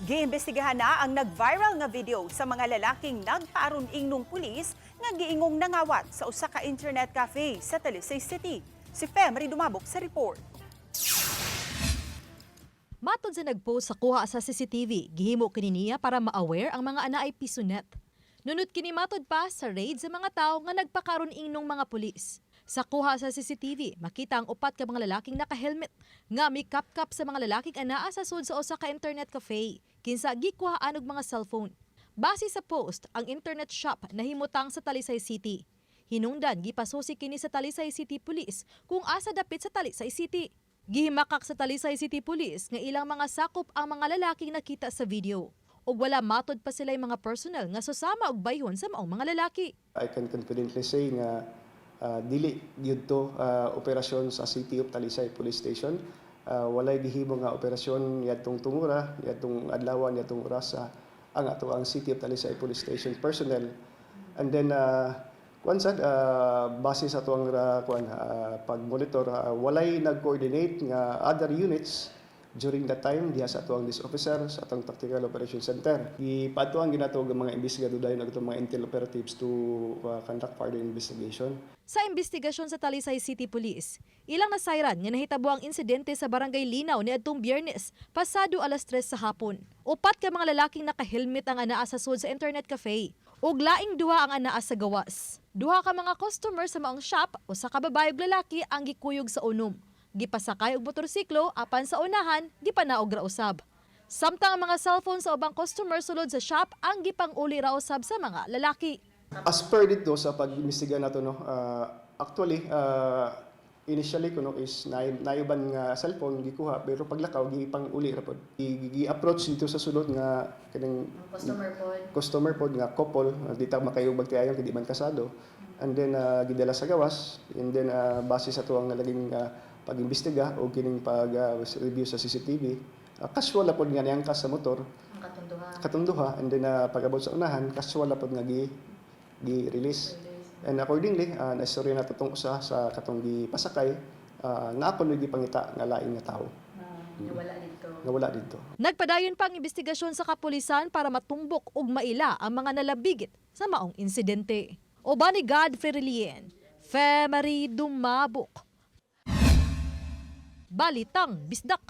Giimbestigahan na ang nag-viral nga video sa mga lalaking nagpaaron-ingnong pulis nga giingong nangawat sa usa ka internet cafe sa Talisay City. Si Femry Dumabok sa report. Matod sa nagpost sa kuha sa CCTV, gihimo kini niya para ma-aware ang mga anaay pisonet. Nunot kini matod pa sa raid sa mga tao nga nagpakaron ingnong mga pulis. Sa kuha sa CCTV, makita ang upat ka mga lalaking naka-helmet nga mikapkap sa mga lalaking anaa sa sud sa usa ka internet cafe, kinsa gikuhaan og mga cellphone. Base sa post, ang internet shop nahimutang sa Talisay City. Hinungdan gipasusi kini sa Talisay City Police kung asa dapit sa Talisay City. Gihimakak sa Talisay City Police nga ilang mga sakop ang mga lalaking nakita sa video. Ug wala matod pa sila mga personnel nga susama og bayhon sa maong mga lalaki. I can confidently say nga dili gyud to operasyon sa City of Talisay Police Station. Walay gihimo nga operasyon niadtong tungura, niadtong adlaw, niadtong orasa ang ato ang City of Talisay Police Station personnel. And then kuan sad, base sa atuang kuan pag-monitor, walay nag-coordinate nga other units during that time diha sa atuang this officer sa atong Tactical Operation Center. Gipaadtuan ginato ang mga investigador dayon ang atong mga intel operatives to conduct further investigation. Sa investigasyon sa Talisay City Police, ilang nasayran nga nahitabo ang insidente sa Barangay Linaw niadtong Biyernes, pasado alas 3 sa hapon. Upat ka mga lalaking naka-helmet ang anaa sa sud sa internet cafe ug laing duha ang anaa sa gawas. Duha ka mga customer sa maong shop, usa ka babae ug lalaki ang gikuyog sa unom. Gipasakay og motorsiklo apan sa unahan gipanaog ra usab. Samtang ang mga cellphone sa ubang customer sulod sa shop ang gipang-uli ra usab sa mga lalaki. As per dito sa pag-imbestiga nato, no, actually initially kuno is nayuban nga cellphone gikuha, pero paglakaw gipang-uli ra pod. Gi-approach dito sa sulod nga kaning customer po. Customer pod nga couple, di ta makayog bagtiayon kay di man kasado. And then gidala sa gawas, and then base sa tuang nalaging pag-imbestiga o kining pag review sa CCTV, casual na pod nga niangkas sa motor. Ang katunduha. Katunduha, and then pag-abot sa unahan, casual na pod nga gi gi-release. And accordingly, naistorya na tong usa sa katong gipasakay, naa kunoy gipangita nga laing nga tawo. Nawala dito. Nga wala dito. Nagpadayon pa ang investigasyon sa kapulisan para matumbok ug maila ang mga nalabigit sa maong insidente. Uban ni Godfrey Relien, Femery Dumabok. Balitang Bisdak.